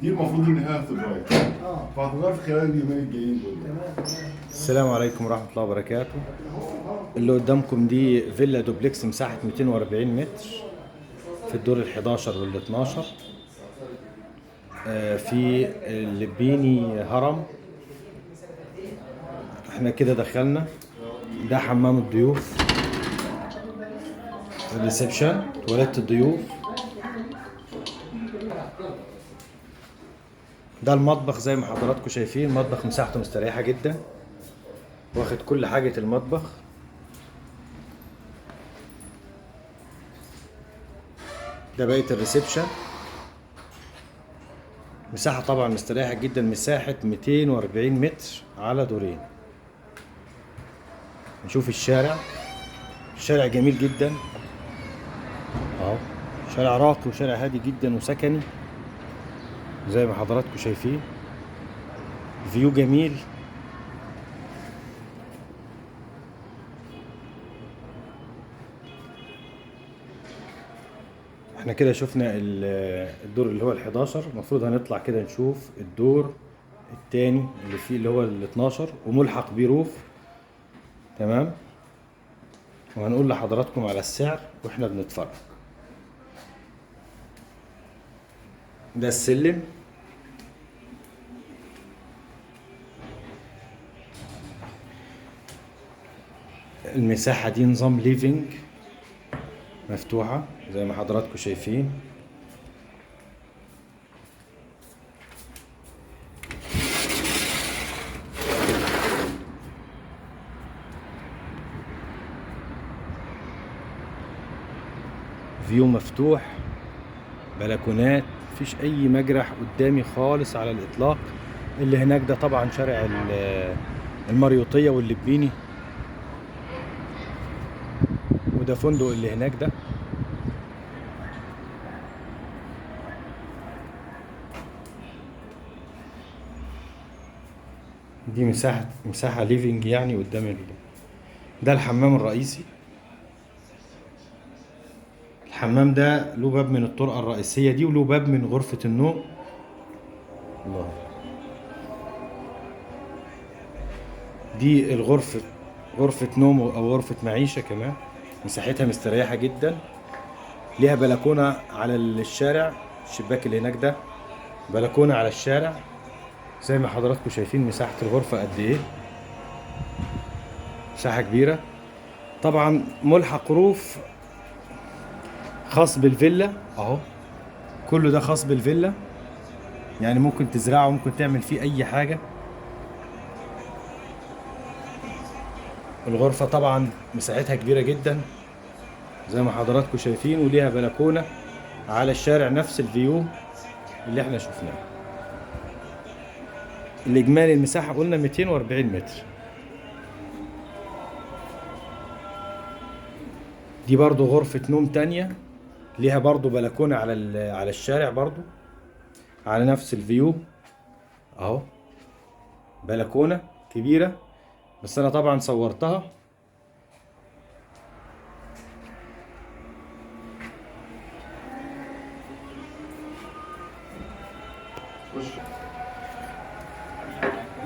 دي المفروض ان هي هتتغير. فهتتغير في خلال اليومين الجايين دول. السلام عليكم ورحمة الله وبركاته. اللي قدامكم دي فيلا دوبلكس مساحة 240 متر في الدور ال11 وال12 في اللبيني هرم. احنا كده دخلنا، ده حمام الضيوف، ال reception، تواليت الضيوف، ده المطبخ زي ما حضراتكم شايفين، مطبخ مساحته مستريحة جدا، واخد كل حاجة المطبخ. ده بقية ال reception، مساحة طبعا مستريحة جدا، مساحة 240 متر على دورين. نشوف الشارع، الشارع جميل جدا اهو، شارع راقي وشارع هادي جدا وسكني زي ما حضراتكم شايفين، view جميل. احنا كده شفنا الدور اللي هو ال11، المفروض هنطلع كده نشوف الدور التاني اللي فيه اللي هو ال12 وملحق بيه roof. تمام، وهنقول لحضراتكم على السعر واحنا بنتفرج. ده السلم، المساحة دي نظام living مفتوحة زي ما حضراتكم شايفين. view مفتوح، بلكونات، مفيش اي مجرح قدامي خالص على الاطلاق. اللي هناك ده طبعا شارع المريوطية واللبيني، وده فندق اللي هناك ده. دي مساحة living يعني قدام ده الحمام الرئيسي. الحمام ده له باب من الطرقة الرئيسية دي، وله باب من غرفة النوم. الله، دي الغرفة، غرفة نوم أو غرفة معيشة كمان، مساحتها مستريحة جدا، ليها بلكونة على الشارع، الشباك اللي هناك ده بلكونة على الشارع زي ما حضراتكم شايفين. مساحة الغرفة قد إيه، مساحة كبيرة. طبعا ملحق روف خاص بالفيلا اهو، كله ده خاص بالفيلا، يعني ممكن تزرعه، ممكن تعمل فيه اي حاجة. الغرفة طبعا مساحتها كبيرة جدا زي ما حضراتكم شايفين، وليها بلكونة على الشارع نفس الفيو اللي احنا شفناه. الاجمالي المساحة قلنا 240 متر. دي برضو غرفة نوم تانية، ليها برضو بلكونة على الشارع، برضو على نفس ال view اهو، بلكونة كبيرة بس انا طبعا صورتها.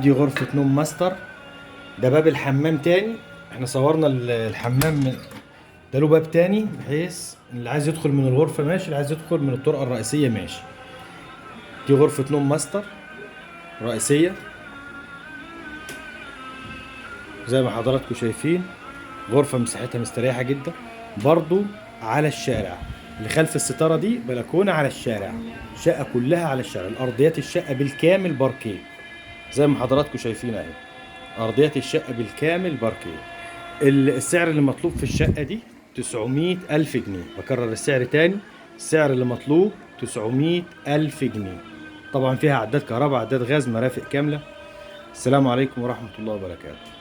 دي غرفة نوم ماستر، ده باب الحمام تاني، احنا صورنا الحمام من ده له باب تاني، بحيث اللي عايز يدخل من الغرفة ماشي، اللي عايز يدخل من الطرقة الرئيسية ماشي. دي غرفة نوم ماستر رئيسية زي ما حضراتكم شايفين، غرفة مساحتها مستريحة جدا، برضو على الشارع. اللي خلف الستارة دي بلكونة على الشارع، الشقة كلها على الشارع، الأرضيات الشقة بالكامل باركيه زي ما حضراتكم شايفين اهي، أرضيات الشقة بالكامل باركيه. السعر اللي مطلوب في الشقة دي 900,000 جنيه. بكرر السعر تاني، السعر اللي مطلوب 900,000 جنيه. طبعا فيها عداد كهرباء، عداد غاز، مرافق كاملة. السلام عليكم ورحمة الله وبركاته.